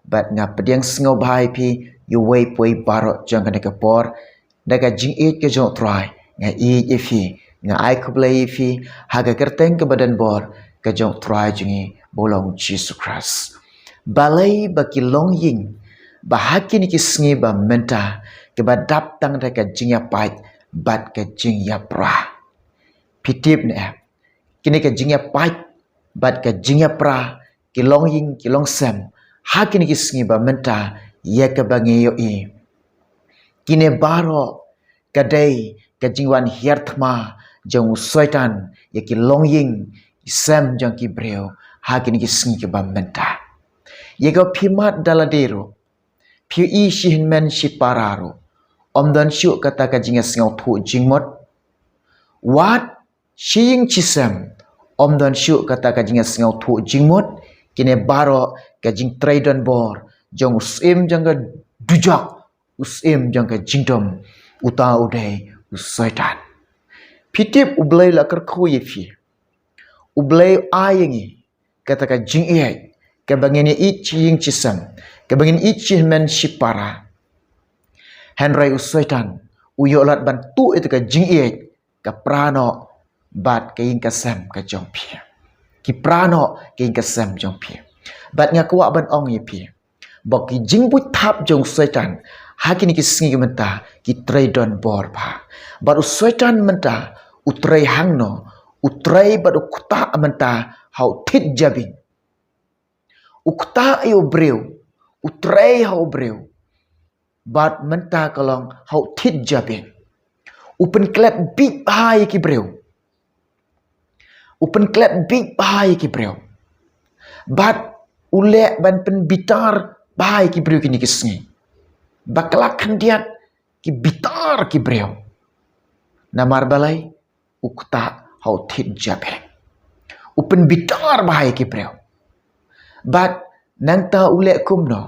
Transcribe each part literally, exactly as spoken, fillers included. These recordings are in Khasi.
bad nga pdiang sngewbha ïa phi, ïa uwei pa uwei baroh jong kane ka por, da ka jingïeit ka jong u Trai, nga ïeit ïa phi, nga ai khublei ïa phi, ha ka kyrteng kaba donbor, ka jong u Trai jong ngi, ba u long u Jisu Khrist. Balei ba ki longïing, ba ha kine ki sngi ba mynta, kiba dap tang da ka jingïapait, bad ka jingïapra. Phi tip ne em, kine ka jingïapait, bad ka jingïapra, ki longïing, ki longsem, ha kine ki sngi ba mynta, ïa kaba ngi ïohi. Kine baroh, ka dei, ka jingwan hiar thma, jong u Soitan, ïa ki longïing, ki sem jong ki briew, ha kine ki sngi kiba mynta. Ïa ka phi mad da lade ruh, phi ïohi shi hynmen shi para ruh, ym don shuh kata ka jingïasngewthuh jingmut. Wat, shi ïing shi sem, ym don shuh kata ka jingïasngewthuh jingmut, kine baroh ka jingtrei donbor, jong u syiem jong ka dujok, u syiem jong ka jingdum, uta u dei, u Soitan. Phi tip U Blei u la kyrkhu ïa phi. U Blei u ai ïa ngi, kata ka jingïeit, kaba ngin ïeit shi ïing shi sem, kaba ngin ïeit shi hynmen shi para. Hynrei u Soitan, u ïoh lad ban tuh ïa ka jingïeit, ka pra noh, bad ka ïing ka sem ka jong phi. Ki pra noh, ka ïing ka sem jong phi. Bad nga kwah ban ong ïa phi. Ba ki jingbuit thap jong u Soitan, ha kine ki sngi mynta, ki trei donbor bha. Bad u Soitan mynta, u trei hangno, u trei bad u ktah mynta, ha u thied jabieng. U ktah ïa u briew, u trei ha u briew. Bad mynta ka long ha u thied jabieng. U pynklet bieit bha ïa ki briew. U pynklet bieit bha ïa ki briew. Bad u leh ban pynbitar bha ïa ki briew kine ki sngi. Bakla khyndiat ki bitar ki briew. Namar balei, u ktah ha u thied jabieng. U pynbitar bha ïa ki briew. Bad nangta u leh kumno.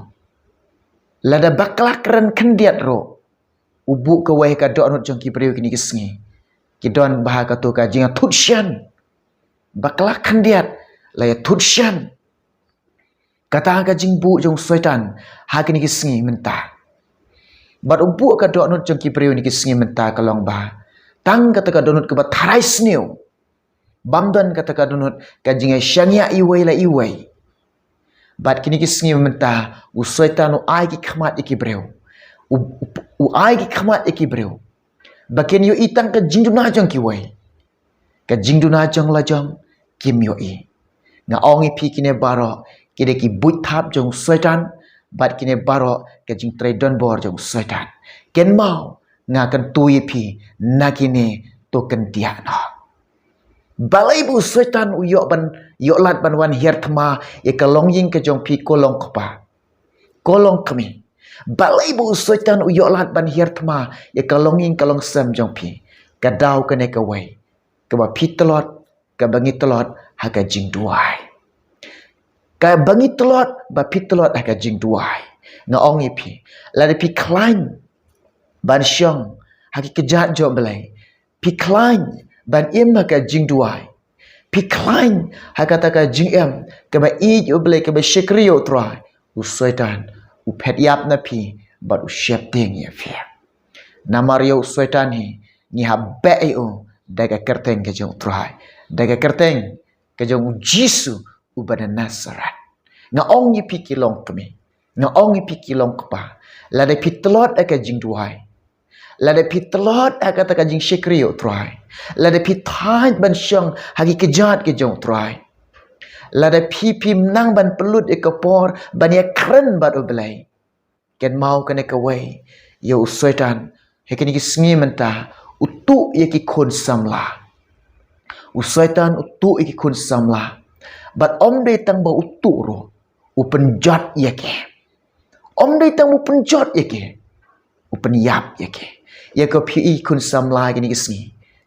Lada bakla kren khyndiat ruh. U buh kawei ka dohnud jong ki briew kine ki sngi. Ki don bha kato ka jingïathut shan. Bakla khyndiat la ïathut shan. Kata ka jingbuh jong u Soitan, ha kine ki sngi mynta. Bad u buh ka dohnud jong ki briew kine ki sngi mynta ka long ba. Tang kata ka dohnud kaba tharai sniew. Bym don kata ka dohnud ka jingïashaniah iwei la iwei. Bad kine ki sngi mynta, u Soitan u ai ki khmat ïa ki briew. U, u, u ai ki khmat ïa ki briew. Ba kin ïohi tang ka jingduna jong kiwei. Ka jingduna jong la jong, kim ïohi. Nga ong ïa phi kine baroh, ki dei ki buit thap jong u Soitan, bad kine baroh, ka jingtrei donbor jong u Soitan. Kynmaw, nga kyntu ïa phi, na kine to khyndiat noh. Balei ba u Soitan u ïoh ban, ïoh lad ban wan hiar thma, ïa ka longïing ka jong phi ko longkpa. Ko longkmie. Balei ba u Soitan u ïoh lad ban hiar thma, ïa ka longïing ka longsem jong phi. Ka daw kane kawei. Kaba phi tlot, kaba ngi tlot, ha ka jingduwai. Kaba ngi tlot, ba phi tlot, ha ka jingduwai. Nga ong ïa phi. Lada phi khlaiñ. Ban shong, ha ki kjat jong u Blei. Phi khlaiñ, ban im ha ka jingduwai. Phi khlaiñ, ha kata ka jingim, kaba ïeit ïa u Blei, kaba shakri ïa u Trai. U Soitan, u phet ïap na phi, bad u sheptieng ïa phi. Namar ïa u Soitan hi, ngi hap beh ïa u, da ka kyrteng ka jong u Trai. Da ka kyrteng, ka jong u Jisu, uba na Nasaret. Nga ong ïa phi ki longkmie. Nga ong ïa phi ki longkpa. Lada phi tlot ha ka jingduwai. Lada phi tlot ha kata ka jingshakri ïa u Trai. Lada phi thait ban shong ha ki kjat ka jong u Trai. Lada phi phim nang ban pynlut ïa ka por ban ïakren bad u Blei. Kynmaw kane kawei, ïa u Soitan, ha kine ki sngi mynta, u tuh ïa ki khun samla. U Soitan u tuh ïa ki khun samla. Bad ym dei tang ba u tuh ruh, u pynjot ïa ki. Ym dei tang ba u pynjot ïa ki. U pynïap ïa ki. Ïa ka phi i khun samla kine ki sngi.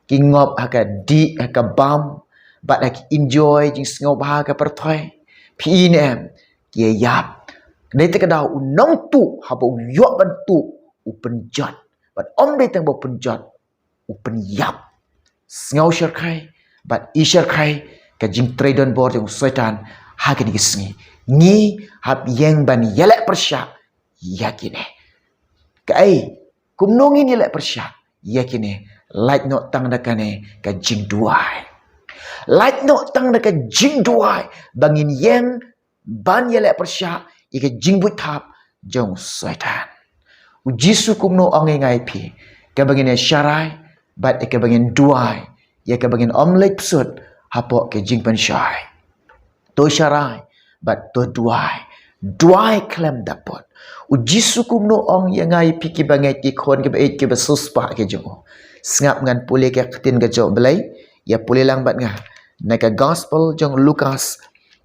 Ki ngop ha ka dih, ha ka bam, bad ha ki enjoy, jingsngewbha ka pyrthei. Phi i ne em, ki ïap. Dei te ka daw u nongtuh, haba u ïoh ban tuh, u pynjot. Bad ym dei tang ba u pynjot, u pynïap. Sngew shyrkhei, bad i shyrkhei, ka jingtrei donbor jong u Soitan, ha kine ki sngi. Ngi hap ïeng ban ïaleh pyrshah ïa kine. Kaei, kumno ngin ïaleh pyrshah ïa kine? Lait noh tang da kane ka jingduwai. Lait noh tang da ka jingduwai ba ngin ïeng ban ïaleh pyrshah ïa ka jingbuit thap jong u Soitan. U Jisu kumno ong ïa nga ïa phi, kaba ngin ïa sharai bad ïa kaba ngin duwai, ïa kaba ngin ym leit psut hapoh ka jingpynshai. To sharai bad to duwai. Duwai khlem da put. U Jisu kumno ong ïa nga ïa phi kiba ngeit, ki khun kiba ïeit kiba siewspah ki jong u. Sngap, ngan pule ka ktien ka jong U Blei. Ïa pule lang bad nga na ka Gospel jong u Lukas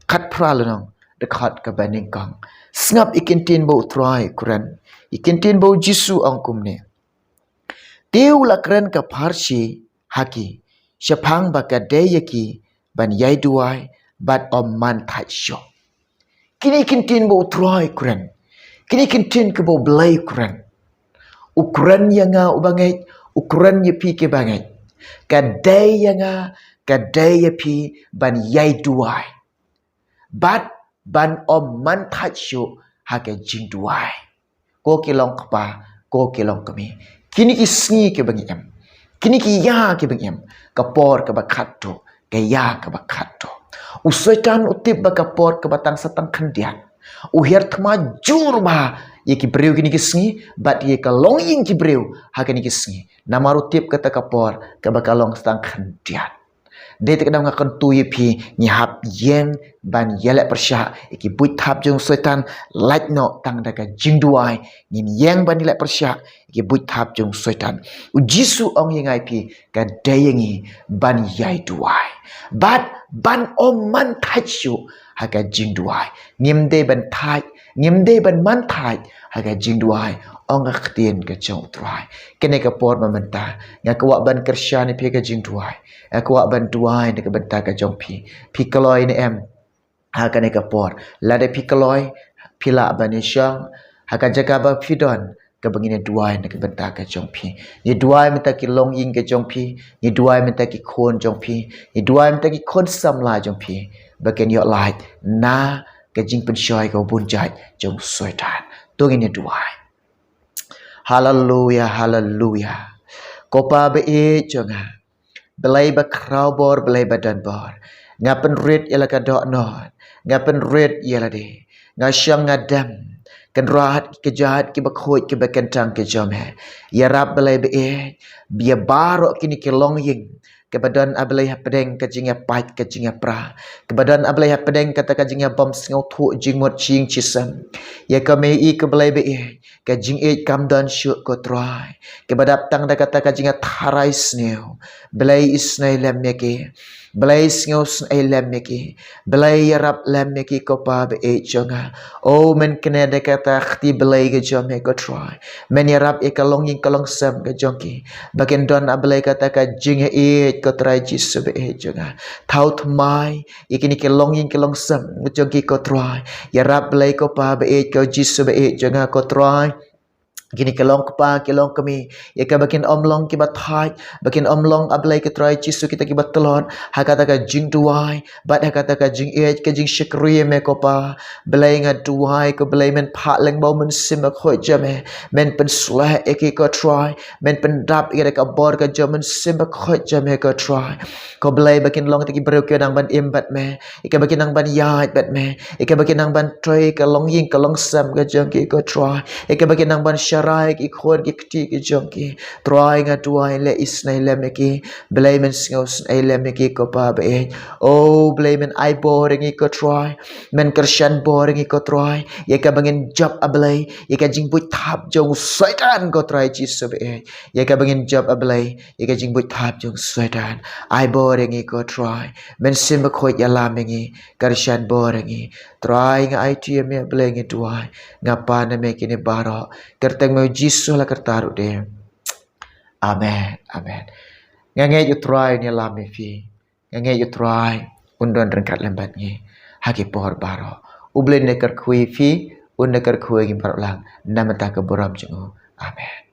khatphra lynnong, dkhot kaba nyngkong. Sngap ïa ki ktien ba U Trai u kren. Ïa ki ktien ba U Jisu ong kumne: Te u la kren ka pharshi ha ki shaphang ba ka dei ïa ki ban ïai duwai bad ym man thait shuh. Kine ki ktien ba U Trai u kren. Kine ki ktien kaba U Blei u kren. U kren ïa nga uba ngeit, u kren ïa phi kiba ngeit. Ka dei ïa nga, ka dei ïa phi ban ïai duwai bad ban ym man thait shuh ha ka jingduwai. Ko ki long kpa, ko ki long kmie, kine ki sngi kiba ngi im, kine ki ïa kiba ngi im, ka por kaba khatduh, ka ïa kaba khatduh. U Soitan u tip ba ka por kaba tang sa tang khyndiat. U hiar thma jur bha ïa ki briew kine ki sngi bad ïa ka longïing ki briew ha kine ki sngi. Namar u tip kata ka por kaba ka long sa tang khyndiat. Dei te ka dang nga kyntu ïa phi, ngi hap ïeng ban ïaleh pyrshah ïa ki buit thap jong u Soitan. Lait noh tang da ka jingduwai ngin ïeng ban ïaleh pyrshah ïa ki buit thap jong u Soitan. U Jisu ong ïa nga ïa phi, ka dei ïa ngi ban ïai duwai bad ban ym man thait shuh ha ka jingduwai. Ngim dei ban thait, ngim dei ban man thait ha ka jingduwai, ong ka ktien ka jong U Trai. Kane ka por ba mynta nga kwah ban kyrshan ïa phi ha ka jingduwai. Nga kwah ban duwai na ka bynta ka jong phi. Phi kloi ne em ha kane ka por? Lada phi kloi, phi lah ban ïashong ha ka jaka ba phi don, kaba ngin ïa duwai na ka bynta ka jong phi. Ngi duwai mynta ki longïing ka jong phi, ngi duwai mynta ki khun jong phi, ngi duwai mynta ki khun samla jong phi, ba kin ïoh lait na ka jingpynshoi kaba bun jait jong u Soitan. To ngin ïa duwai. Haleluya, haleluya. Ko Pa ba ïeit jong nga, Blei ba khraw bor, Blei ba don bor. Nga pynrit ïa la ka dohnud, nga pynrit ïa lade. Nga shong nga dem, Kynrad, ki kjat kiba khuid kiba kyntang ki jong me. Ïarap Blei ba ïeit ïa baroh kine ki longïing kiba don, A Blei, hapdeng ka jingïapait ka jingïapra, kiba don, A Blei, hapdeng kata ka jingïabym sngewthuh jingmut jingïaseng. Ïa ka me i ka Blei ba ïeit, ka jingïeit kam don shuh ko Trai. Kiba dap tang da kata ka jingïatharai sniew. Blei, isynei lem ïa ki. Blei, sngewsynei lem ïa ki. Blei, ïarap lem ïa ki ko Pa ba ïeit jong nga. O, men kane da kata ka kti blei ka jong me ko Trai. Men ïarap ïa ka longïing ka longsem ka jong ki, ba kin don, A Blei, kata ka jingïaieit ko Trai Jisu ba ïeit jong nga. Thaw thymmai ïa kine ki longïing ki longsem ka jong ki ko Trai. Ïarap Blei ko Pa ba ïeit, ko Jisu ba ïeit jong nga ko Trai. Kine ki long kpa, ki long kmie, ïa ka ba kin ym long kiba thait, ba kin ym long, A Blei ko Trai Jisu, kita kiba tlot ha kata ka jingduwai bad ha kata ka jingïeit, ka jingshakri ïa me ko Pa. Blei, nga duwai ko Blei, men phah lyngba U Mynsiem Bakhuid jong me, men pynshlur ïa ki ko Trai, men pyndap ïa ka bor ka jong U Mynsiem Bakhuid jong me ko Trai. Ko Blei, ba kin long kita ki briew kiba nang ban im bad me, ïa ka ba kin nang ban ïaid bad me, ïa ka ba kin nang ban trei ka longïing ka longsem ka jong ki ko Trai, ïa ka ba kin nang ban sharai ki khun ki kti ki jong ki. Trai, nga duwai, leh isynei lem ïa ki. Blei, men sngewsynei lem ïa ki ko Pa ba ïeit. O Blei, men ai bor ïa ngi ko Trai, men kyrshan bor ïa ngi ko Trai, ïa ka ba ngin jop, A Blei, ïa ka jingbuit thap jong u Soitan ko Trai Jisu ba ïeit, ïa ka ba ngin jop, A Blei, ïa ka jingbuit thap jong u Soitan. Ai bor ïa ngi ko Trai, Mynsiem Bakhuid ïalam ïa ngi, kyrshan bor ïa ngi. Trai, nga aiti ïa me, A Blei, ngi duwai, nga pan ïa me kine baroh, kyrteng me U Jisu la kyrta ruh de. Amen, amen. Nga ngeit U Trai un ïalam ïa phi. Nga ngeit U Trai un don ryngkat lem bad ngi ha ki por baroh. U Blei un da kyrkhu ïa phi, un da kyrkhu ïa ngi baroh lang na ka bynta ka burom jong u. Amen.